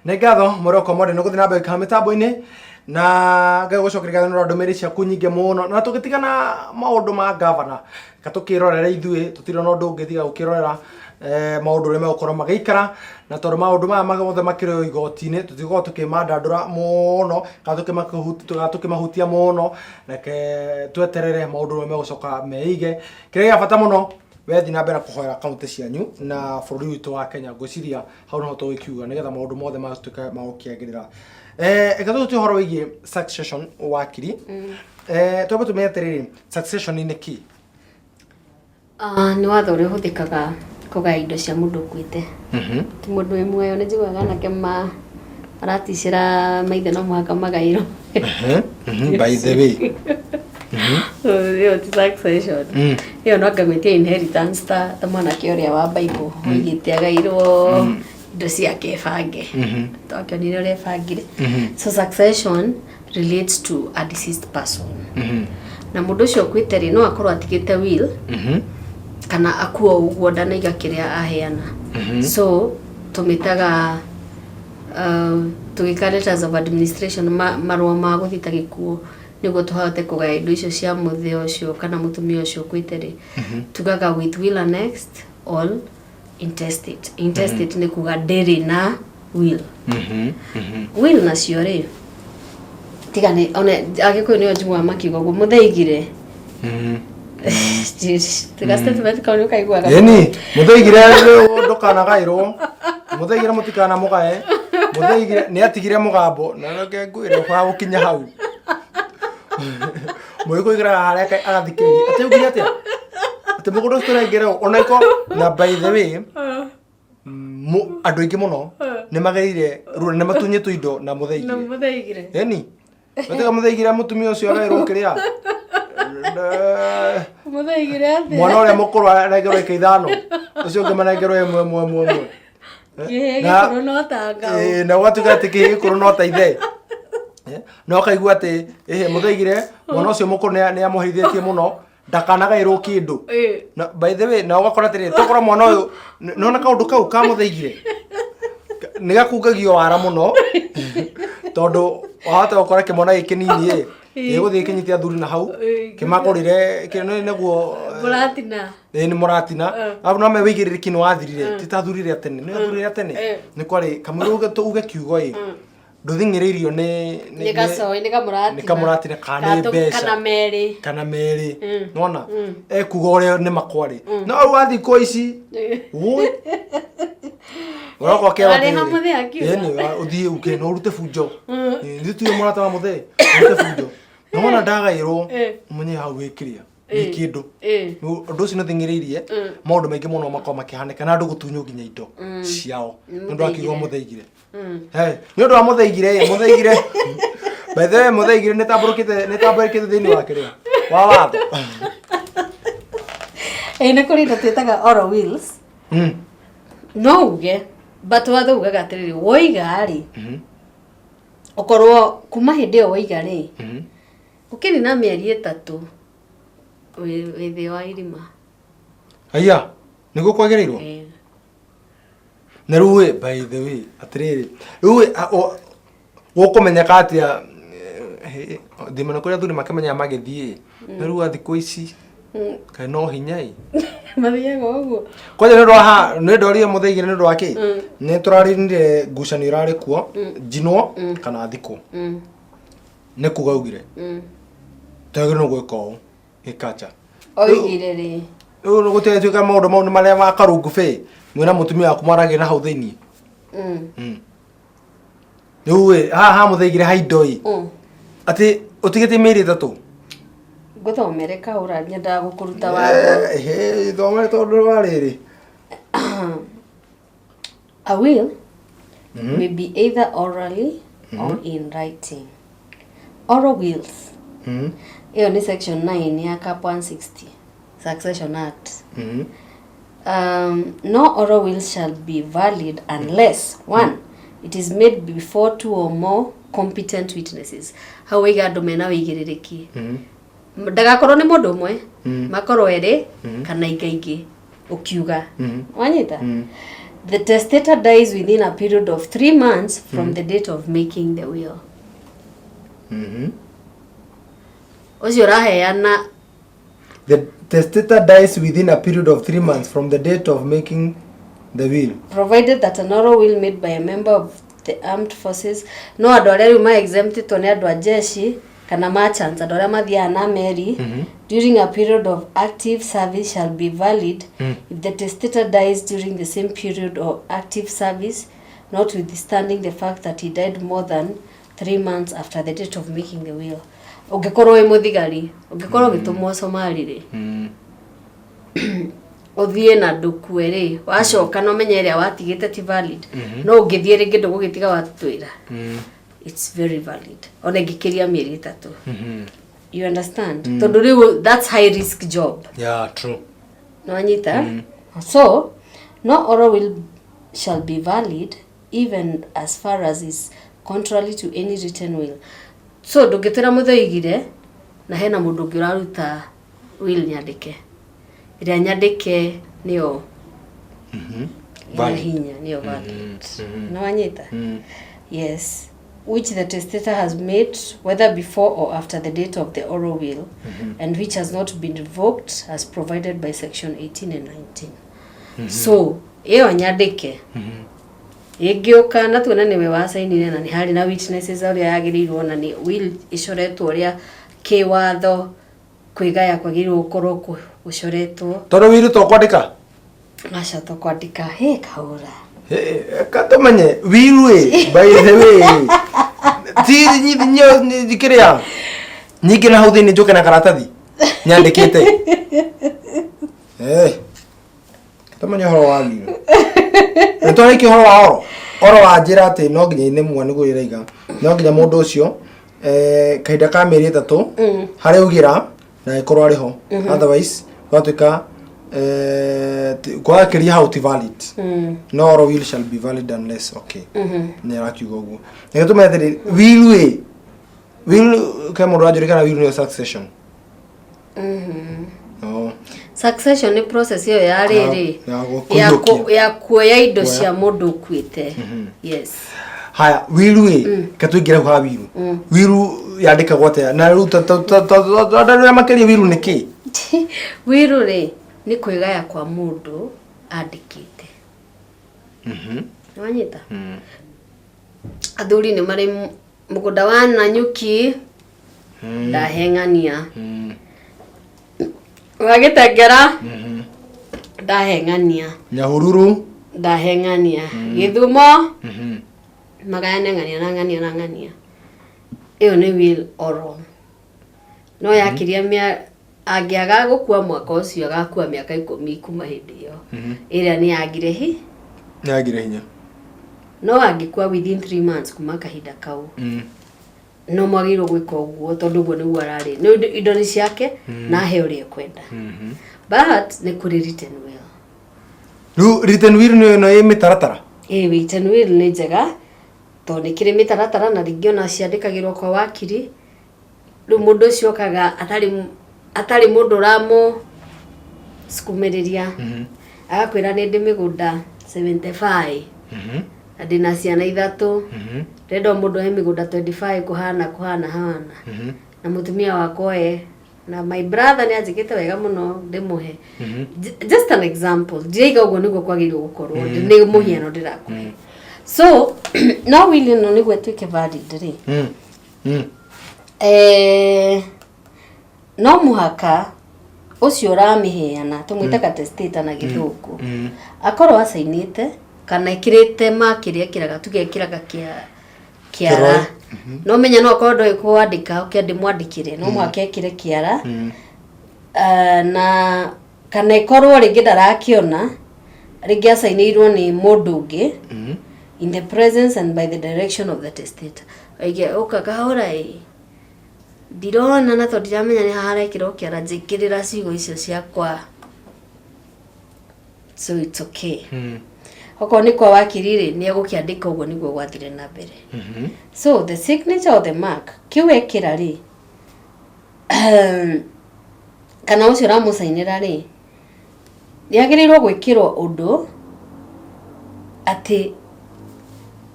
Nĩ ngatho mũroko mwende nĩ gũthiĩ na mbere gũikara mĩtambo-inĩ na ngai gũcokeria ngatho nĩ ũndũ wa ndũmĩrĩri ciaku nyingĩ mũno na tũgĩtigana maũndũ ma gavana reka tũkĩrorere ithuĩ tũtirĩ na ũndũ ũngĩ tiga gũkĩrorera maũndũ ũrĩa megũkorwo magĩikara na tondũ maũndũ maya mothe makĩrĩ o igoti-inĩ tũtigũkorwo tũkĩmandandũra mũno kana tũkĩmahutia mũno, reke tweterere maũndũ ũrĩa megũcoka meige. Kĩrĩa gĩa bata mũno we thiĩ na mbere na kũhoera kaũntĩ cianyu na bũrũri witũ wa Kenya, ngwĩciria hau noho tũgũkiuga nĩgetha maũndũ mothe matuĩke ma gũkĩagĩrĩra. Reke tũhutie ũhoro wĩgiĩ succession wakiri. Twambe tũmenye atĩrĩrĩ, succession nĩ kĩĩ? Ah, nĩ watho ũrĩa ũhũthĩkaga kũgaya indo cia mũndũ ũkuĩte. Ti mũndũ wĩ muoyo, nĩ njiguaga anake ma maraticĩra maithe no mũhaka magaĩrwo. By the way. Ĩyo ti succession. Ĩyo no anga gwĩtia inheritance ta mwanake ũrĩa wa Bible oigĩte agairwo indo ciake ebange. Twakĩonire ũrĩa ebangire. So succession relates to a deceased person. Na mũndũ ũcio ũkuĩte rĩ, no akorwo atigĩte will kana akua o ũguo ndanaiga kĩrĩa aheana. So tũmĩtaga tũgĩka letters of administration, marũa ma gũthita gĩkuũ nĩguo tũhote kũgaya indo icio cia mũthee ũcio kana mũtumia ũcio ũkuĩte rĩ, tugaga with will annexed or intestate. Intestate nĩ kuga ndĩrĩ na will. Will nacio rĩ, tiga nĩ ona Agĩkũyũ nĩo njiguaga makiuga ũguo mũtheigire. Tiga statement kau nĩ ũkaiguaga. Ĩni, mũtheigire ndũkanagaĩrwo, mũtheigire mũtikanamũgae, mũtheigire nĩ atigire mũgambo na reke ngwĩre wa gũkinya hau. Mũgĩkũyũ aikaraga harĩa agathikĩrĩria atĩ augire atĩa, atĩ mũgũnda ũcio tũrengerwo ona iko. Na by the way, andũ aingĩ mũno nĩ magereire rura nĩ matunyĩtwo indo na na mũtheigire. Mũtheigire. Ĩni, gatiga mũtheigire mũtumia ũcio agaĩrwo kĩrĩa. Mũtheigire atĩa? Mwana ũrĩa mũkũrũ arengerwo ĩka 5, ũcio ũngĩ manengerwo ĩmwe ĩmwe ĩmwe ĩmwe. Kĩhĩ gĩkũrũ no ta ngau. Ĩĩ, na ũgatuĩka atĩ kĩhĩ gĩkũrũ no ta ithe. Na ũkaigua atĩ ĩhĩ mũtheigire mwana ũcio mũkũrũ nĩ amũheithĩtie mũno ndakanagaĩrwo kĩndũ. Na by the way, na ũgakora atĩrĩrĩ, tokorwo mwana ũyũ nona kaũndũ kau ka mũtheigire nĩ gakungagio wara mũno tondũ wahota gũkora kĩmwana gĩ kĩnini ĩ gĩgũthiĩ kĩnyite athuri na hau kĩmagũrĩre kĩrĩa nĩguo. Mũratina. Ĩĩ nĩ mũratina, arabu no me wĩigĩrĩrĩki nĩ wathirire, ti ta athuri rĩa tene, nĩ athuri rĩa tene nĩ kwarĩ kamũira uge kiugo ĩ ndũthing'ĩrĩirio nĩ nĩ gacoi, nĩ kamũratina. Nĩ kamũratina kana nĩ mbeca. Kana merĩ. Kana merĩ, nona ekuga ũrĩa nĩ makwarĩ no rĩu wathiĩ kwa ici wũi ũroka ũkerwo Arĩ ha atĩrĩrĩ, mũthee akiuga. ĩni, ũthiĩ uke na ũrute bunjo. Ithuĩ tuge mũrata wa mũthee ũrute bunjo na wona ndagaĩrwo ũmenye hau wĩ kĩrĩa wĩ kĩndũ. Ũndũ ũcio nĩ ũthing'ĩrĩirie maũndũ maingĩ mũno makorwo makĩhanĩka na andũ gũtunywo nginya indo ciao nĩ ũndũ wa kiugo mũtheigire. Hey, nĩ ũndũ wa mũtheigire ĩ, mũtheigire by the way, mũtheigire nĩ tambũrũkĩte thĩinĩ wa kĩrĩa wa watho. Ĩĩ, nĩ kũrĩ indo twĩtaga oral wills. No uge, but watho ugaga atĩrĩrĩ, woiga rĩ, ũkorwo kuma hĩndĩ ĩyo woiga rĩ, ũkĩrĩ na mĩeri 3 wĩ thĩ wa irima. Aya nĩguo kwagĩrĩirwo. Ĩĩ. Na rĩu ĩ, by the way, atĩrĩrĩ, rĩu ĩ, gũkũmenyeka atĩa thima nĩ kũrĩa athuri makĩmenyaga magĩthiĩ, na rĩu a thikũ ici kaĩ no hinya ĩ. Mathiaga ũguo. Kwanja nĩ ũndũ wa ha nĩ ndorire mũtheigire nĩ ũndũ wa kĩ nĩ tũrarinire ngucanio ĩrarĩ kuo njinwo kana thikũ nĩ kuga augire twagĩrĩirwo nĩ gwĩka ũũ gĩkacha. Oigire rĩ? Rĩu nĩ gũtigatuĩka maũndũ mau nĩ marĩa ma karungu bĩ mwĩna mũtumia waku mwaragia na hau thĩiniĩ. Rĩu ĩ haha ha mũtheigire ha indo ĩ atĩ ũtigĩtie mĩeri 3. Ngũthomere kaũra, nyendaga gũkũruta watho. Thomere tondũ wa rĩrĩ. A will may be either orally or in writing. Oral wills. Ĩyo nĩ section 9 ya Cap 160 Succession Act. No oral will shall be valid unless, one, it is made before two or more Competent witnesses, hau waiga andũ mena wĩigĩrĩrĩki, ndagakorwo nĩ mũndũ ũmwe, makorwo erĩ kana ingaingĩ ũkiuga. Wanyita? The testator dies within a period of 3 months from the date of making the will. Ũcio ũraheana. The testator dies within a period of 3 months from the date of making the will. Provided that an oral will made by a member of the armed forces, no andũ arĩa rĩu ma exemptĩtwo nĩ andũ a jeshi kana merchants, andũ arĩa mathiaga na meri during a period of active service, shall be valid if the testator dies during the same period of active service, notwithstanding the fact that he died more than 3 months after the date of making the will. Ũngĩkorwo wĩ mũthigari, ũngĩkorwo ũgĩtũmwo Somali rĩ, ũthiĩ na ndũkue rĩ, wacoka na ũmenye ĩrĩa watigĩte ti valid, no ũngĩthiĩ rĩngĩ ndũgũgĩtiga watwĩra, it's very valid ona ĩngĩkĩria mĩeri 3. You understand? Tondũ rĩu that's high risk job. Yeah, true. Nwanyita? So no oral will shall be valid even as far as is contrary to any written will. So ndũngĩtwĩra mũthũigire na hena mũndũ ũngĩ ũraruta will nyandĩke, ĩrĩa nyandĩke nĩyo ĩna Valid. hinya, nĩyo valid. Nĩwanyita? Yes, which the testator has made whether before or after the date of the oral will and which has not been revoked as provided by section 18 and 19. So ĩyo nyandĩke ĩngĩũka na tuone nĩwe wacainire na nĩ harĩ na witnesses ũrĩa yagĩrĩirwo na nĩ will ĩcoretwo ũrĩa kĩwatho kwĩgaya kwagĩrĩirwo gũkorwo gũcoretwo. Tondũ will to kwandĩka. Aca, to kwandĩka he kahũra. Ka tũmenye will ĩ, by the way, ti kĩrĩa nyingĩ na hau thĩinĩ njũke na karatathi nyandĩkĩte. Eh, tũmenye ũhoro wa will. Nĩ twarĩkia ũhoro wa oro wa njĩra atĩ no nginya nĩ mwa nĩguo ĩraiga no nginya mũndũ ũcio kahinda ka mĩeri 3 harĩa augĩra na ĩkorwo arĩ ho, otherwise gwatuĩka kwagakĩria hau ti valid. No oral will shall be valid unless, okay, nĩ arakiuga ũguo. Nĩgetha tũmenye atĩrĩ, will ĩ, will ke mũndũ aranjũria kana will nĩyo succession. Oh. Succession nĩ process ĩyo ya rĩrĩ ya ya kũiyũkia. Ya kuoya indo Kuoya. cia mũndũ ũkuĩte, yes. Haya, will ĩ, ke tũingĩre hau ha will. Will yandĩkagwo atĩa? Na rĩu twandarĩra makĩria, will nĩ kĩ? Will rĩ, nĩ kwĩgaya kwa mũndũ andĩkĩte. Nĩwanyita? Athuri nĩ marĩ mũgũnda wa Nanyuki ndaheng'ania, wa Gĩtengera ndaheng'ania, Nyahururu. Ndaheng'ania, Gĩthumo, magayane ng'ania na ng'ania na ng'ania. Ĩyo nĩ will oral. No yakĩria mĩa angĩaga gũkua mwaka ũcio, agakua mĩaka 10 kuma hĩndĩ ĩyo, ĩrĩa nĩ yagire hi Nĩyagire hinya. No angĩkua within 3 months kuma kahinda kau, no mwagĩrĩirwo gwĩka ũguo, tondũ ũguo nĩguo ararĩ. Nĩ indo nĩ ciake na ahe ũrĩa ekwenda. But nĩ kũrĩ written will. Rĩu written will nĩ ĩno ĩ mĩtaratara. Ĩ, written will nĩ njega tondũ nĩ kĩrĩ mĩtaratara, na rĩngĩ ona ciandĩkagĩrwo kwa wakiri. Rĩu mũndũ ũcio okaga atarĩ mũndũ ũramũ sukumĩrĩria, agakwĩra nĩ ndĩ mĩgũnda 75 na ndĩna ciana ithatũ, ndĩrenda o mũndũ ahe mĩgũnda 25, kũhana kũhana hana, na mũtumia wakwa e na my brother nĩ anjĩkĩte wega mũno, ndĩmũhe. Just an example, ndiraiga ũguo nĩguo kwagĩrĩirwo gũkorwo, nĩ mũhiano ndĩrakũhe. So no will ĩno nĩguo ĩtuĩke valid rĩ, no mũhaka ũcio ũramĩheana, tũmwĩtaga testator na Gĩthũngũ, akorwo acainĩte kana ĩkĩrĩte makĩrĩa ĩkĩraga, tuge ĩkĩraga kĩa kĩara. Kĩroe. No menya no akorwo ndoĩ kwandĩka, ũke ndĩmwandĩkĩre, no mũhaka ekĩre kĩara. Na kana ĩkorwo rĩngĩ ndarakĩona, rĩngĩ acainĩirwo nĩ mũndũ ũngĩ in the presence and by the direction of the testator. Oige ũka kahũra ĩ ndirona, na tondũ ndiramenya nĩ haha harekĩrwo kĩara, njĩkĩrĩra ciugo icio ciakwa, so it's okay. Okorwo nĩ kwa wakiri rĩ, nĩ egũkĩandĩka ũguo nĩguo gwathire na mbere. So the signature or the mark kĩu wekĩra rĩ, kana ũcio ũramũcainĩra rĩ, yagĩrĩirwo gwĩkĩrwo ũndũ atĩ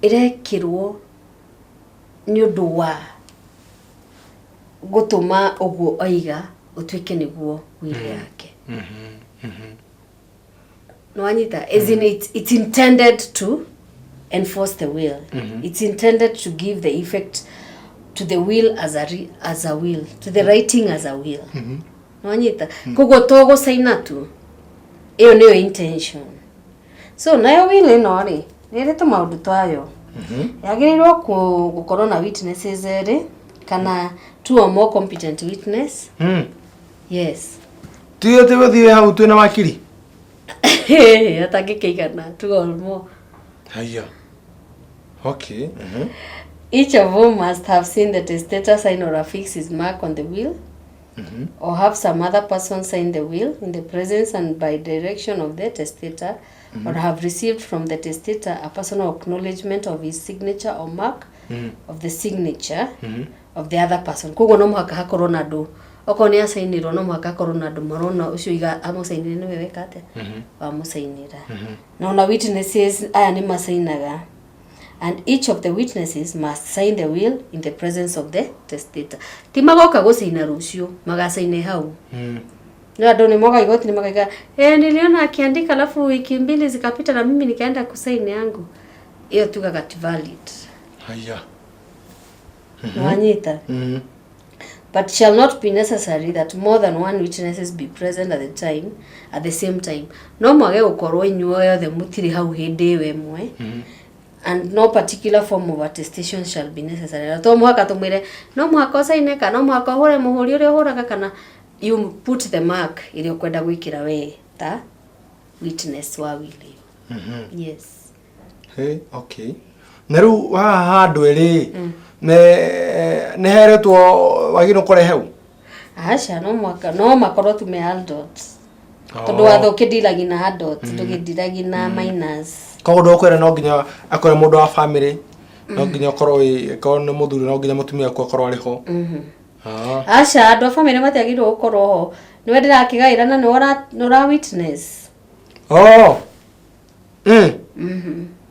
ĩrekĩrwo nĩ ũndũ wa gũtũma ũguo oiga ũtuĩke nĩguo will yake. Nwanyita? As in it's intended to enforce the will. It's intended to give the effect to the will as a will, to the writing as a will. Nwanyita? Koguo to gũcaina tu, ĩyo nĩyo intention. So nayo will ĩno rĩ, nĩ ĩrĩ tũmaũndũ twayo. Yagĩrĩirwo gũkorwo na witnesses erĩ kana two or more competent witness. Yes. Tiyo atĩ gũthiĩ hau twĩna wakiri. Atangĩkĩigana two or more. Haya, okay. Each of whom must have seen the testator sign or affix his mark on the will, or have some other person sign the will in the presence and by direction of the testator, or have received from the testator a personal acknowledgement of his signature or mark of the signature of the other person. Koguo no mũhaka hakorwo na andũ, okorwo nĩ acainĩrwo, no mũhaka hakorwo na andũ marona ũcio iga amũcainĩre nĩwe weka atĩa, wamũcainĩra. Na ona witnesses aya nĩ macainaga, and each of the witnesses must sign the will in the presence of the testator. Ti magoka gũcaina rũciũ, magacaine hau. No andũ nĩ moka igoti-inĩ makaiga, "Niliona akiandika, alafu wiki 2 zikapita na mimi nikaenda kusaini yangu." Ĩyo tugaga ti valid. Haya. Wanyita? But shall not be necessary that more than one witnesses be present at the same time. No mwage gũkorwo inyuĩ othe mũtirĩ hau hĩndĩ ĩyo ĩmwe. And no particular form of attestation shall be necessary. Na to mũhaka tũmwĩre no mũhaka ũcaine kana no mũhaka ũhũre mũhũri ũrĩa ũhũraga, kana you put the mark ĩrĩa ũkwenda gwĩkĩra we ta witness wa will ĩyo. Yes. Hey, okay. Na rĩu haha handũ ĩrĩ nĩ heretwo wagĩrĩirwo kũrehe u? Aca, no mũhaka no makorwo tu me adults, tondũ watho ũkĩndiragi na adults, ndũgĩndiragi na minors. Koguo ndũkwĩra no nginya akorwo mũndũ wa family, no nginya akorwo korwo nĩ mũthuri, no nginya mũtumia waku akorwo arĩ ho? Ah. Aca, andũ a family matiagĩrĩirwo gũkorwo ho. Nĩwe ndĩrakĩgaĩra na nĩwe nĩ ũra witness. Oh.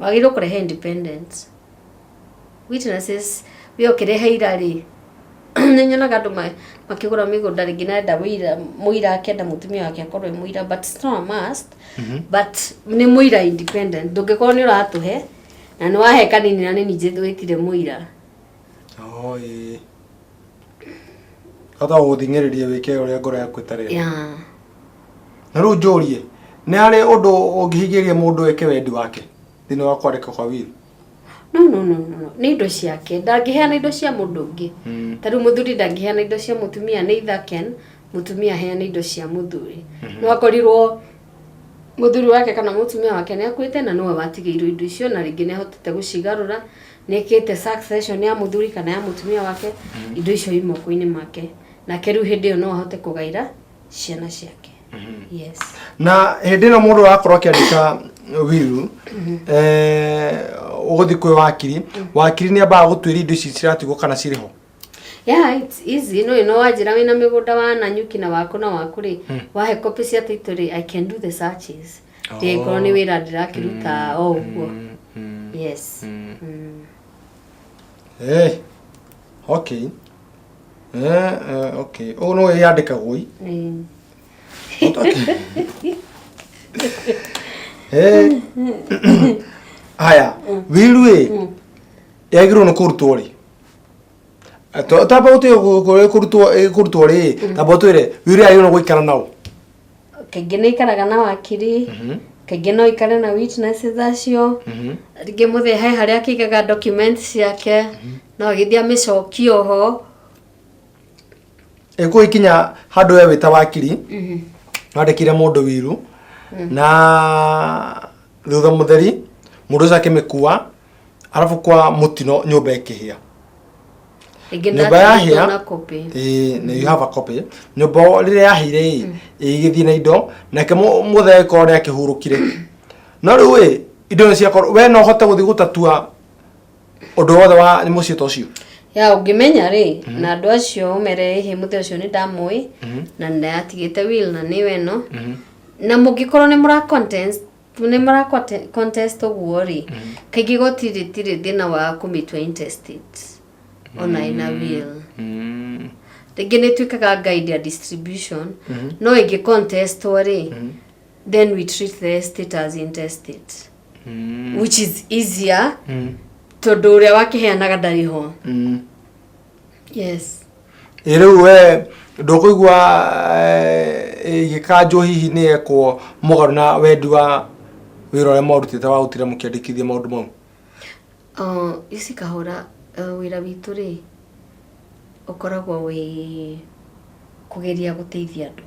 Wagĩrĩirwo kũrehe independent witnesses. We ũkĩrehe ira rĩ, nĩ nyonaga andũ makĩgũra mĩgũnda, rĩngĩ nenda wĩira, mũira akenda mũtumia wake akorwo e mũira, but it's not a must. But nĩ mũira independent. Ndũngĩkorwo nĩ ũratũhe na nĩ wahe kanini na nĩ ningĩ wĩtire mũira. Oh, ĩĩ. Hata gũgũthing'ĩrĩria wĩke ũrĩa ngoro yaku ĩtarenda. Na rĩu njũrie, nĩ harĩ ũndũ ũngĩhingĩrĩria mũndũ eke wendi wake thĩinĩ wa kwandĩka kwa will? No, nĩ indo ciake, ndangĩheana indo cia mũndũ ũngĩ. Ta rĩu mũthuri ndangĩheana indo cia mũtumia, neither can mũtumia aheane indo cia mũthuri. No akorirwo mũthuri wake kana mũtumia wake nĩ akuĩte na nĩwe watigĩirwo indo icio, na rĩngĩ nĩ ahotete gũcigarũra, nĩ ekĩte succession ya mũthuri kana ya mũtumia wake, indo icio i moko-inĩ make nake. Rĩu hĩndĩ ĩyo no ahote kũgaĩra ciana ciake, yes. Na hĩndĩ ĩno mũndũ arakorwo akĩandĩka will, ũgũthiĩ kwĩ wakiri, wakiri nĩ ambaga gũtuĩria indo ici ciratigwo kana cirĩ ho? Yeah, it's easy. No ino wanjĩra wĩna mĩgũnda wa Nanyuki na waku na waku rĩ, wahe copy cia title rĩ, I can do the searches ndĩgĩkorwo nĩ wĩra ndĩrakĩruta o ũguo. Yes. Okay. Okay, ũguo no yandĩkagwo i? Ĩĩ. Haya, will ĩ yagĩrĩirwo nĩ kũrutwo rĩ? Tamba ũtĩe kũrutwo rĩ, tamba ũtwĩre will yagĩrĩirwo nĩ gũikara nao. Kaingĩ nĩ ikaraga na wakiri, kaingĩ no ikare na witnesses acio. Rĩngĩ mũthee he harĩa akĩigaga documents ciake, no agĩthiĩ amĩcokie oho. Ĩkũgĩkinya handũ we wĩ ta wakiri wandĩkire mũndũ will, na thutha mũtheri mũndũ ũcio akĩmĩkua, arabu kwa mũtino nyũmba ĩkĩhĩa. Rĩngĩ Nyũmba ndatigĩtwo yahĩa na copy. Ĩĩ, na you have a copy. Nyũmba rĩrĩa yahĩire ĩ, ĩgĩthiĩ na indo, nake mũthee korwo nĩ akĩhurũkire, no rĩu ĩ Indo nĩ ciakorwo we no ũhote gũthiĩ gũtatua ũndũ wothe wa mũciĩ ta ũcio. Ya ũngĩmenya rĩ, na andũ acio ũmere ĩhĩ, mũthee ũcio nĩ ndamũĩ na nĩ atigĩte will na nĩwe ĩno, na mũngĩkorwo nĩ mũra contest, nĩ mũra contest ũguo rĩ, kaingĩ igoti rĩtirĩ thĩna wa kũmĩtua intestate ona ĩna will. Rĩngĩ nĩ ĩtuĩkaga guide ya distribution, no ĩngĩ contestwo rĩ, then we treat the estate as intestate, which is easier tondũ ũrĩa wakĩheanaga ndarĩ ho. Yes. Ĩ rĩu we ndũkũigua ĩgĩkanjwo hihi nĩ yekwo mũgarũ na wendi wa wĩra ũrĩa mwarutĩte wa gũtinda mũkĩandĩkithia maũndũ mau? Ici kahũra, wĩra witũ rĩ, ũkoragwo wĩ kũgeria gũteithia andũ.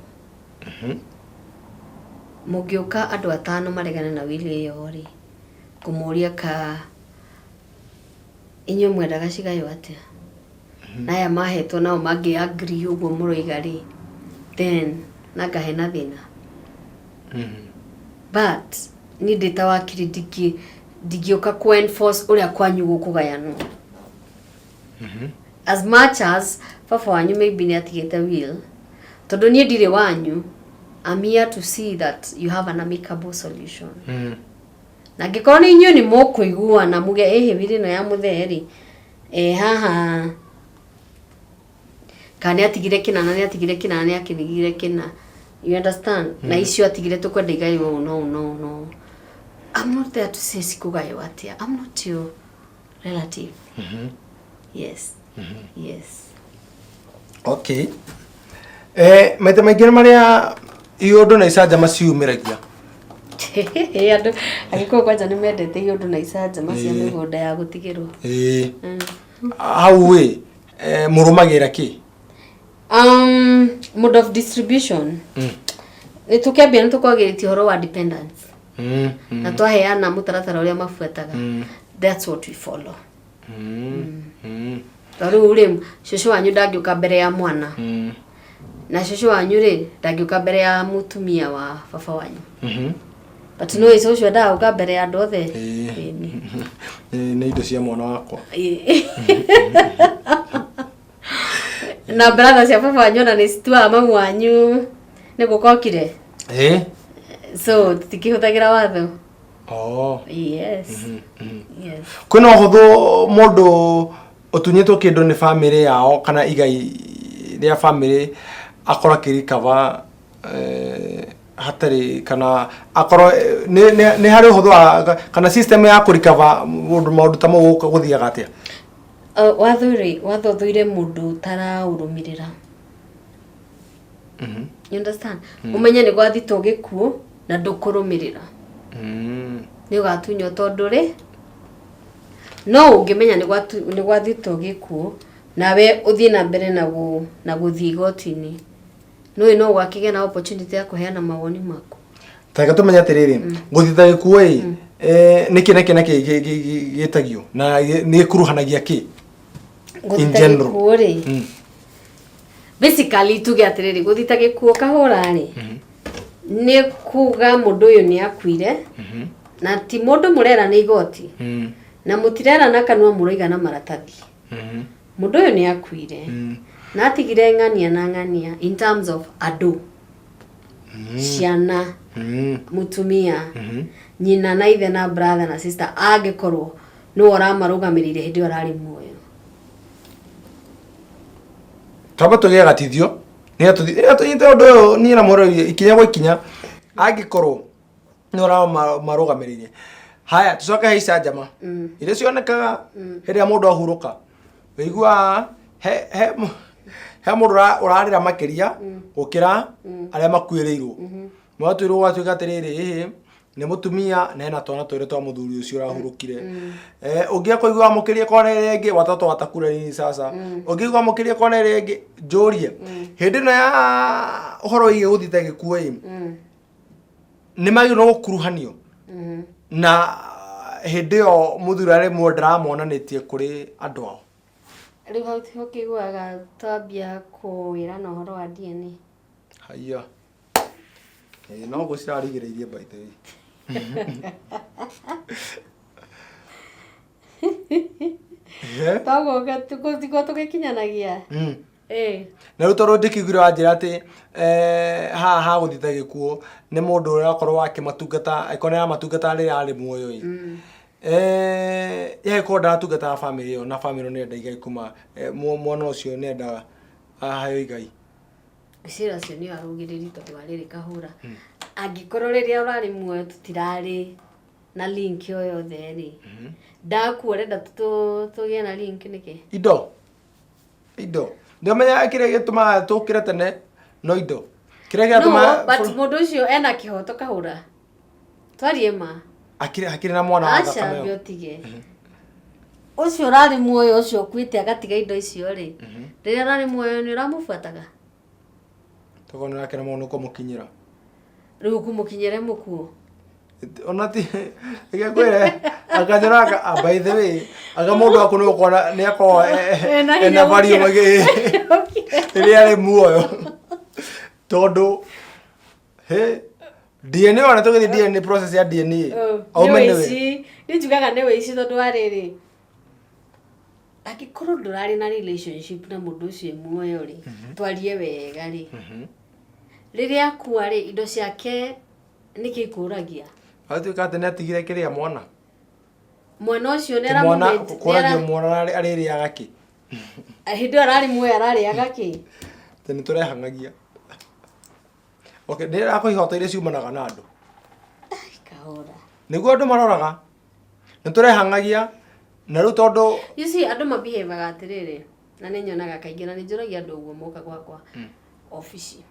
Mũngĩũka andũ atano maregane na will ĩyo rĩ, ngũmũria ka inyuĩ mwendaga cigaywo atĩa? Na aya mahetwo nao mangĩ agree ũguo mũroiga rĩ, then nanga hena thĩna. But niĩ ndĩ ta wakiri ndingĩũka kũ enforce ũrĩa kwanyu gũkũgayanwo. As much as baba wanyu maybe nĩ atigĩte will, tondũ niĩ ndirĩ wanyu, I'm here to see that you have an amicable solution. Na angĩkorwo nĩ inyuĩ nĩ mũkũiguana muge ĩhĩ will ĩno ya mũthee rĩ, haha kana nĩ atigire kĩna na nĩ atigire kĩna na nĩ atigire kĩna, you understand, na icio atigire tũkwenda igaywo ũũ no ũũ no ũũ no ũũ. I'm not there to say cikũgaywo atĩa. I'm not your relative. Yes. Okay, maita maingĩ nĩ marĩa iũndũ na icanjama ciumĩragia. Andũ Agĩkũyũ kwanja nĩ mendete iũndũ na icanjama cia mĩgũnda ya gũtigĩrwo. Ĩĩ, hau ĩ mũrũmagĩra kĩ? Mode of distribution, nĩ tũkĩambia nĩ tũkwagĩrĩtie ũhoro wa dependence na twaheana mũtaratara ũrĩa mabuataga. That's what we follow. To rĩu rĩ, cũcũ wanyu ndangĩũka mbere ya mwana, na cũcũ wanyu rĩ, ndangĩũka mbere ya mũtumia wa baba wanyu, but no cũcũ endaga gũka mbere ya andũ othe. Ĩni. Nĩ indo cia mwana wakwa. Ĩĩ. Na brother cia baba wanyu ona nĩ cituaga mamu wanyu nĩ gũkokire. So tũtikĩhũthagĩra watho. Yes. Kwĩna ũhũthũ mũndũ ũtunyĩtwo kĩndũ nĩ bamĩrĩ yao kana igai rĩa bamĩrĩ akorwo akĩrikaba hatarĩ kana akorwo nĩ harĩ ũhũthũ wa kana system ya kũrikaba mũndũ maũndũ ta mau gũthiaga atĩa? Watho rĩ, watho ũthũire mũndũ ũtaraũrũmĩrĩra. You understand? Ũmenye nĩ gwathitwo gĩkuũ na ndũkũrũmĩrĩra, nĩ ũgatunywo, tondũ rĩ, no ũngĩmenya nĩ gwathitwo gĩkuũ nawe ũthiĩ na mbere na gũthiĩ igoti-inĩ, nĩũĩ no ũgakĩgĩa na opportunity ya kũheana mawoni maku. Tareke tũmenye atĩrĩrĩ, gũthita gĩkuũ ĩ, nĩkĩ na kĩ na kĩ gĩtagio na nĩ gĩkuruhanagia kĩ in Gũthita general? gĩkuũ rĩ, basically tuge atĩrĩrĩ, gũthita gĩkuũ kahũra rĩ, nĩ kuga mũndũ ũyũ nĩ akuire, na ti mũndũ mũrera nĩ igoti, na mũtirera na kanua, mũroiga na maratathi. Mũndũ ũyũ nĩ akuire na atigire ng'ania na ng'ania in terms of andũ, ciana, mũtumia, nyina na ithe na brother na sister, angĩkorwo nĩwe ũramarũgamĩrĩire hĩndĩ ĩyo ararĩ muoyo. Twamba tũgĩe gatithio nĩgetha tũnyite ũndũ ũyũ niĩ na mũrori ikinya gwa ikinya, angĩkorwo nĩ ũramarũgamĩrĩire. Haya, tũcoke he icanjama iria cionekaga hĩndĩ ĩrĩa mũndũ ahurũka. Wĩiguaga he mũndũ ũrarĩra makĩria gũkĩra arĩa makuĩrĩirwo. Mwatuĩrwo gwatuĩka atĩrĩrĩ, ĩhĩ nĩ mũtumia na ena twana twĩrĩ twa mũthuri ũcio ũrahurũkire. Ũngĩ akũigua amũkĩrie kona ĩrĩa ĩngĩ, watoto watakula nini sasa? Ũngĩigua amũkĩrie kona ĩrĩa ĩngĩ. Njũrie, hĩndĩ ĩno ya ũhoro wĩgiĩ gũthita gĩkuũ ĩ, nĩ magĩrĩirwo gũkuruhanio na hĩndĩ ĩyo mũthuri arĩ muoyo ndaramonanĩtie kũrĩ andũ ao? Rĩu hau tiho kĩiguaga twambia kũwĩrana ũhoro wa DNA. Haiya. Ĩĩ, no guo cirarigĩrĩirie, by the way. Toguo tiguo tũgĩkinyanagia. Ĩĩ. Na rĩu tondũ ndĩkĩiguire wanjĩra atĩ haha hagũthiĩ ta gĩkuũ nĩ mũndũ ũrakorwo akĩmatungata, angĩkorwo nĩ aramatungata rĩrĩa arĩ muoyo ĩ. Yagĩkorwo ndaratungataga bamĩrĩ ĩyo na bamĩrĩ ĩyo nĩrenda igai kuma mwana ũcio nĩendaga aheo igai. Cira ũcio nĩ arũgĩrĩri tondũ wa rĩrĩ kahũra. Angĩkorwo rĩrĩa ũrarĩ muoyo tũtirarĩ na link o yothe rĩ, ndakua ũrenda tũgĩe na link nĩkĩ? Indo. Indo. Ndĩramenya kĩrĩa gĩtũmaga tũkĩre tene no indo. Kĩrĩa No, gĩatũmaga but mũndũ ũcio ena kĩhoto kahũra. Twarie ma. Akĩrĩ hakĩrĩ na mwana wa Aca thakame ambe ĩyo. ũtige. Ũcio ũrarĩ muoyo ũcio ũkuĩte agatiga indo icio rĩ, rĩrĩa ũrarĩ muoyo nĩ ũramũbuataga? Tokorwo nĩ ũrakena mũno nĩ kũmũkinyĩra. Rĩu ũkũmũkinyĩra e mũkuũ? Ona ti reke ngwĩre akanyora ah, by the way anga mũndũ waku nĩ ũkona nĩ akorwo Ena hinya ena value gũkĩra. Rĩrĩa arĩ muoyo tondũ he DNA ona tũgĩthiĩ DNA process ya DNA Nĩ aume nĩwe. wĩici. Niĩ njugaga nĩ wĩici tondũ wa rĩrĩ, angĩkorwo ndũrarĩ na relationship na mũndũ ũcio e muoyo rĩ, twarie wega rĩ, rĩrĩa akua rĩ, indo ciake nĩkĩ ikũragia? Agatuĩka atĩ nĩ atigire kĩrĩa mwana. Mwana ũcio nĩ Ti mwana aramũ kũragio mwana arĩrĩaga kĩ? Hĩndĩ ĩyo ararĩ muoyo ararĩaga kĩ? Atĩ nĩ tũrehang'agia. Okay, nĩ ndĩrakũhe ihoto iria ciumanaga na andũ. Ai, kahora. Nĩguo andũ maroraga. Nĩ tũrehang'agia na rĩu tondũ You see, andũ mabihevaga atĩrĩrĩ, na nĩ nyonaga kaingĩ na nĩ njũragia andũ ũguo moka gwakwa obici.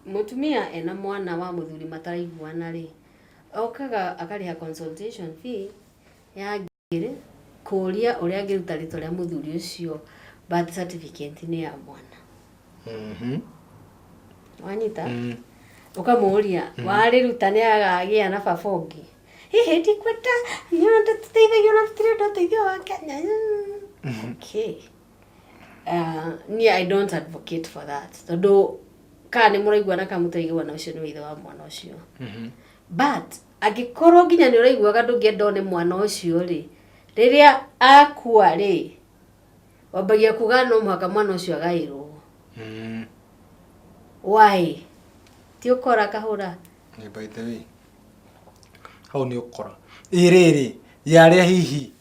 Mũtumia ena mwana wa mũthuri mataraiguana rĩ, okaga akarĩha consultation fee ya ngiri kũria ũrĩa angĩruta rĩtwa rĩa mũthuri ũcio birth certificate-inĩ ya mwana. Wanyita? Ũkamũria, warĩruta nĩ agagĩa na baba ũngĩ? Hihi ndikwenda, niĩ ona ndatũteithagia ona tũtirenda ũteithio wake. Okay. Niĩ I don't advocate for that tondũ kana nĩ mũraiguana kana mũtiraiguana ũcio nĩ ithe wa mwana ũcio. But angĩkorwo nginya nĩ ũraiguaga ndũngĩenda one mwana ũcio rĩ, rĩrĩa akua rĩ, wambagia kuga no mũhaka mwana ũcio agaĩrwo. Why? Ti ũkora kahũra. Ĩ, by the way hau nĩ ũkora. Ĩ rĩrĩ yarĩa hihi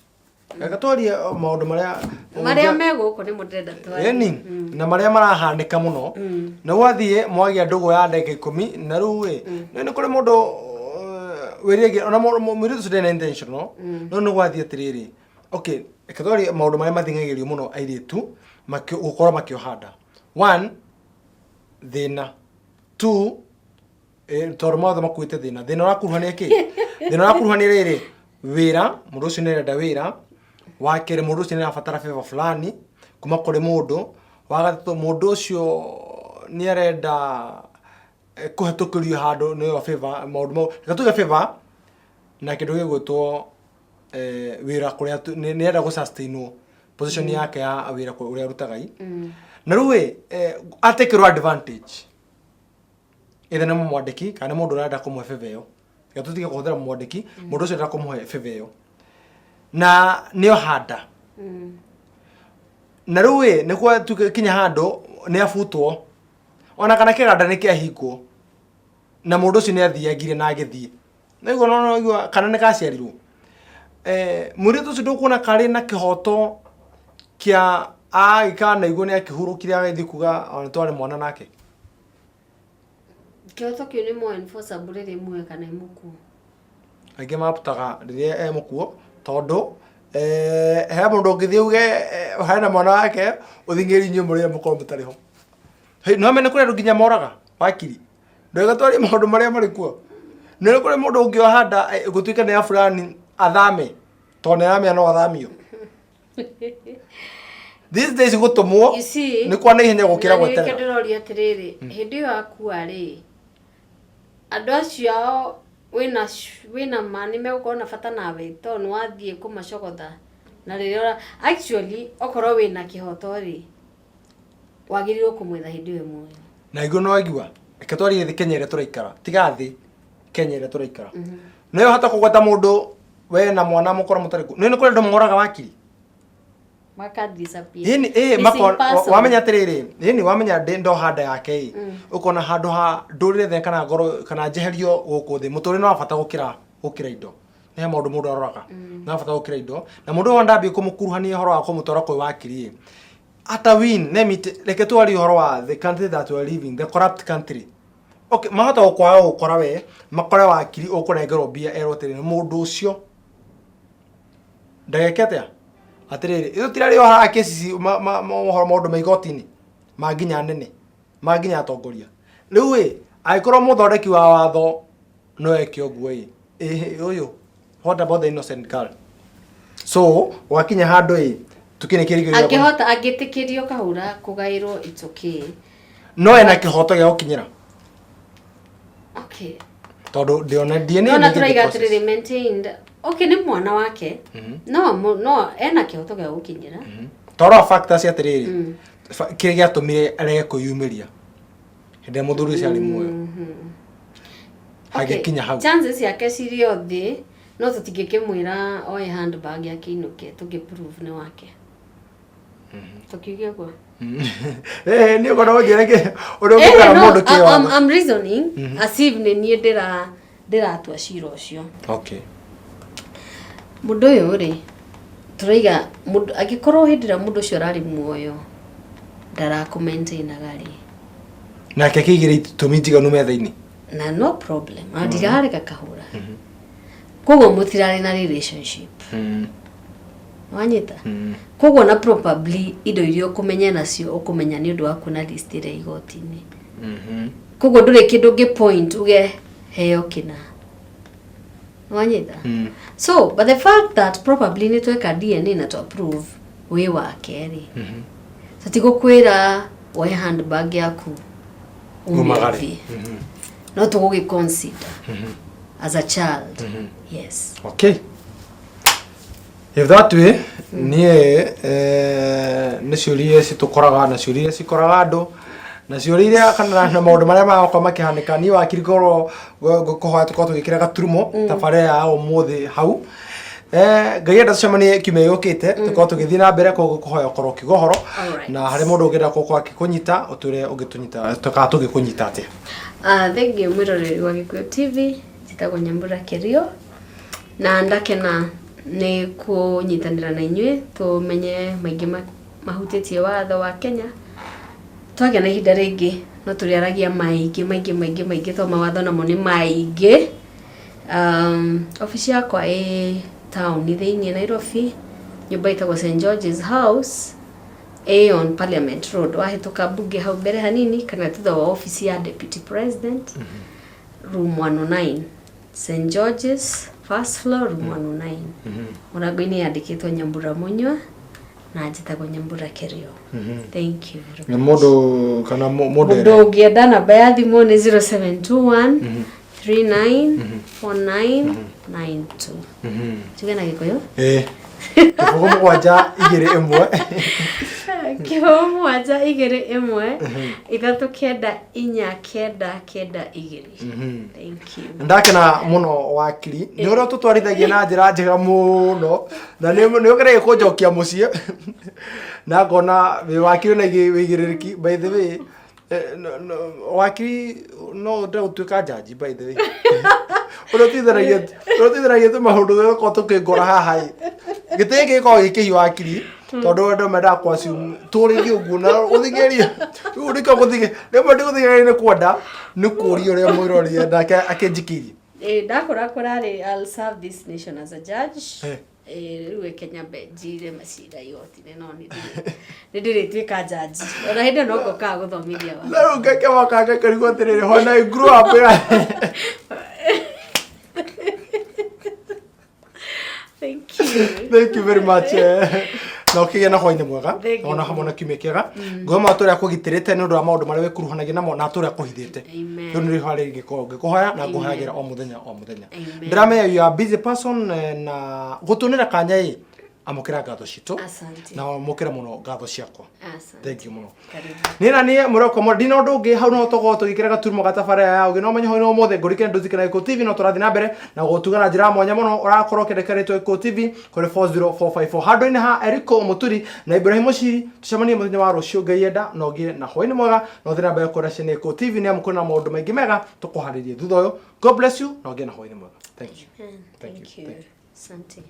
reke twarie maũndũ marĩa Marĩa me gũkũ nĩmo ndĩrenda twarie. Ĩni, na marĩa marahanĩka mũno nĩ gwathiĩ mwagĩa ndũgũ ya ndagĩka 10 na rĩu ĩ nĩ kũrĩ mũndũ wĩrĩgĩ ona mũirĩtu ũcio ndarĩ na intentional no nĩ gwathiĩ atĩrĩrĩ, okay, reke twarie maũndũ marĩa mathing'agĩrĩrio mũno airĩtu gũkorwo makĩoha nda. One, thĩna. Two, tondũ mothe makuĩte thĩna. Thĩna ũrakuruhania kĩ? Thĩna ũrakuruhania rĩrĩ, wĩra, mũndũ ũcio nĩ arenda wĩra. Wa kerĩ, mũndũ ũcio nĩ arabatara favor fulani kuma kũrĩ mũndũ. Wa gatatũ, mũndũ ũcio nĩ arenda kũhetũkĩrio handũ nĩyo favor, maũndũ mau. Reke tuge favor na kĩndũ gĩgwĩtwo wĩra kũrĩa nĩ arenda gũ sustain wo position yake ya wĩra ũrĩa arutaga i. Na rĩu ĩ, atekĩrwo advantage. Either nĩ mũmwandĩki kana nĩ mũndũ ũrenda kũmũhe favor ĩyo. Reke tũtige kũhũthĩra mũmwandĩki, mũndũ ũcio ũrenda kũmũhe favor ĩyo. Na nĩ oha nda. Na rĩu ĩ, nĩ gwakinya handũ nĩ abutwo. Ona kana kĩganda nĩ kĩahingwo. Na mũndũ ũcio nĩ athiangire na agĩthiĩ. Nĩguo no no kana nĩ gaciarirwo. Mũirĩtu ũcio ndũkuona karĩ na kĩhoto kĩa agĩkanaigua nĩ akĩhurũkire agĩthiĩ kuga ona twarĩ mwana nake. Kĩhoto kĩu nĩ more enforceable rĩrĩa e muoyo kana e mũkuũ? Aingĩ mabutaga rĩrĩa e mũkuũ tondũ he mũndũ ũngĩthiĩ auge hena mwana wake ũthing'ĩrĩrie inyuĩ mũrĩe mũkorwo mũtarĩ ho. No mene kũrĩ andũ nginya moraga wakiri. Ndwega twarie maũndũ marĩa marĩ kuo. Nĩ kũrĩ mũndũ ũngĩoha nda gũtuĩke nĩ ya fulani athame tondũ nĩ aramenya no athamio. These days gũtũmwo You see, nĩ kwa naihenya gũkĩra na nĩkĩo gweterera. ndĩroria atĩrĩrĩ, hĩndĩ ĩyo akua rĩ, andũ acio ao wĩna ma nĩ megũkorwo na bata nawe tondũ nĩ wathiĩ kũmacogotha na rĩrĩa ũra actually okorwo wĩna kĩhoto rĩ, wagĩrĩirwo kũmwetha hĩndĩ ĩyo muoyo. Na nĩguo no waigua, reke twarie thĩ Kenya ĩrĩa tũraikara, tiga thĩ, Kenya ĩrĩa tũraikara. No ũhota kũgweta mũndũ we na mwana mũkorwo mũtarĩ kuo. Nĩ kũrĩ andũ moraga wakiri. Maka disappear. Ĩni ĩ Missing mako person. wamenya atĩrĩrĩ, ĩni wamenya ndĩ ndoha nda yake ĩ, ũkona handũ ha ndũrĩre thĩ kana ngorwo kana njeherio gũkũ thĩ, mũtũrĩre nĩ wa bata gũkĩra gũkĩra indo. Nĩ he maũndũ mũndũ aroraga. Nĩ wa bata gũkĩra indo. Na mũndũ ũyũ ndambie kũmũkuruhania ũhoro wa kũmũtwara kwĩ wakiri ĩ. Ata win, let me reke twarie ũhoro wa the country that we are living, the corrupt country. Okay, mahota gũkwaga gũkora we, makore wakiri ũkũnengerwo mbia erwo atĩrĩrĩ, mũndũ ũcio ndageke atĩa atĩrĩrĩ ithuĩ tirarĩ o haha kesi ci mohoro maũndũ ma igoti-inĩ ma nginya nene ma nginya atongoria. Rĩu ĩ angĩkorwo mũthondeki wa watho no eke ũguo ĩ, ĩ ũyũ, what about the innocent girl? So wakinya handũ ĩ tũkĩrĩkĩria Angĩhota, angĩtĩkĩrio kahũra kũgaĩrwo, it's okay. No ena kĩhoto gĩa gũkinyĩra. Okay. Tondũ ndĩona DNA No na nĩ tũraiga process. Atĩrĩrĩ, maintained. Okay, nĩ mwana wake. No ena kĩhoto gĩa gũkinyĩra. Toro factors atĩrĩrĩ, kĩrĩa gĩatũmire arege kwĩyumĩria hĩndĩ ĩrĩa mũthuri ũcio arĩ muoyo hagĩkinya hau. Chances ciake cirĩ o thĩ, no tũtingĩkĩmwĩra oe handbag yake inũke tũngĩ prove nĩ wake. Tũkiuge ũguo. Eh, nĩ ũkorwo ũnjĩre ũrĩa Eh, ũngĩtara no, mũndũ kĩwatho. I'm reasoning as if nĩ niĩ ndĩratua cira ũcio. Okay. Mũndũ ũyũ rĩ, tũraiga mũndũ angĩkorwo hĩndĩ ĩrĩa mũndũ ũcio ararĩ muoyo ndarakũ-maintainaga rĩ, Nake akĩigĩra itũmi njiganu metha-inĩ. Na no problem, na ndirarega kahũra, koguo mũtirarĩ na relationship, wanyita? Koguo na probably indo iria ũkũmenya nacio ũkũmenya nĩ ũndũ wa kuona list ĩrĩa igoti-inĩ. Koguo ndũrĩ kĩndũ ũngĩ point uge heo kĩna, wanyita? So but the fact that probably nĩ tweka DNA na to approve wĩ wake rĩ, tũtigũkwĩra woe handbag yaku ume Umagare. ũthiĩ. No tũgũgĩ consider as a child, yes. Okay, if that way, niĩ nĩ ciũria citũkoraga na ciũria iria cikoraga andũ na ciũria iria kana na maũndũ marĩa magakorwo makĩhanĩka. Niĩ wakiri ngorwo ngũkũhoya tũkorwo tũgĩkĩra gaturumo tabarĩra ya ũmũthĩ hau. Ngai enda tũcemanie kiumia gĩũkĩte, tũkorwo tũgĩthiĩ na mbere. Koguo ngũkũhoya ũkorwo ũkiuga ũhoro Alright. na harĩ mũndũ ũngĩenda gũkorwo akĩkũnyita, ũtwĩre ũngĩtũnyita kana tũngĩkũnyita atĩa. Thank you, mwĩroreri wa Gĩkũyũ TV. Njĩtagwo Nyambura Kerio na ndakena nĩ kũnyitanĩra na inyuĩ tũmenye maingĩ mahutĩtie watho wa Kenya. Twagĩa na ihinda rĩngĩ no tũrĩaragia maingĩ maingĩ maingĩ maingĩ tondũ mawatho namo nĩ maingĩ. Obici yakwa ĩ taũni thĩinĩ Nairobi, nyũmba ĩtagwo St George's House, ĩ on Parliament Road, wahĩtũka mbunge hau mbere hanini kana thutha wa obici ya Deputy President, room 109, St George's, first floor, room 109. Mũrango-inĩ yandĩkĩtwo Nyambura Mũnyua na njĩtagwo Nyambura Kerio. Thank you very Na much. mũndũ kana mũndũ Mũndũ ũngĩenda, namba ya thimũ nĩ 0721 39 49 92. Tuge na Gĩkũyũ. Ĩĩ, 0721. 07221399492. Thank you. Ndakena mũno wakiri nĩ ũrĩa ũtũtwarithagia na njĩra njega mũno na nĩ ũgereire kũnjokia mũciĩ na ngona wĩ wakiri na wĩigĩrĩrĩki. By the way, wakiri no ũnde gũtuĩka jaji. By the way, ũrĩa ũtithanagia tũmaũndũ tũgũkorwo tũkĩngora haha ĩ, gĩtĩ gĩkĩ gĩkoragwo gĩ kĩhiũ wakiri, tondũ andũ mendaga kũ assume tũrĩrie ũguo na gũthing'ĩrĩria. Rĩu nĩkĩo rĩmwe ndĩgũthing'ĩrĩria nĩ kwenda nĩ kũria ũrĩa mwĩrori nake akĩnjikĩirie. Ndakũrakũra rĩ, I'll serve this nation as a judge. Rĩu reke nyambe njire macira igoti-inĩ, no nĩ ndĩrĩtuĩka jaji ona hĩndĩ ĩyo no ngokaga gũthomithia watho. Na rĩu ngakĩmaka ngakĩrigwo atĩrĩrĩ, when I grow up, yeah. Thank you. Thank you very much. Na ũkĩgĩa na hwainĩ mwega. Thank you. Ona hamwe na kiumia kĩega. Ngoma tũrĩa kũgitĩrĩte nĩ ũndũ wa maũndũ marĩa wĩkuruhanagia namo na tũrĩa kũhithĩte. Amen. Rĩu nĩ rĩho rĩngĩkorwo ngĩkũhoya na ngũhoyagĩra o mũthenya o mũthenya. Amen. Ndĩramenya you are a busy person, na gũtũnĩra kanya ĩ. Amũkĩra ngatho citũ. Asante. Na amũkĩra mũno ngatho ciakwa. Asante. Thank you mũno. Karibu. Nĩ na niĩ mũroko mo ndina ũndũ ũngĩ hau no tũgũkorwo tũgĩkĩra gaturumo gatabara ya ũgĩ no menye hau no ũmũthĩ ngũrikene ndũthike na Gĩkũyũ TV no tũrathiĩ na mbere na gũtuga na njĩra ya mwanya mũno ũrakorwo ũkĩandĩka rĩtwa Gĩkũyũ TV kũrĩ 40454 handũ-inĩ ha Eriko Mũturi na Ibrahim Mũciri. Tũcemanie mũthenya wa rũciũ Ngai enda, na ũgĩe na hwaĩ-inĩ mwega na ũthiĩ na mbere kũrĩa ciana Gĩkũyũ TV nĩ amu kwĩna maũndũ maingĩ mega tũkũharĩrie thutha ũyũ. God bless you na ũgĩe na hwaĩ-inĩ mwega. Thank you. Amen. Thank Thank you. you. Thank you. Asante.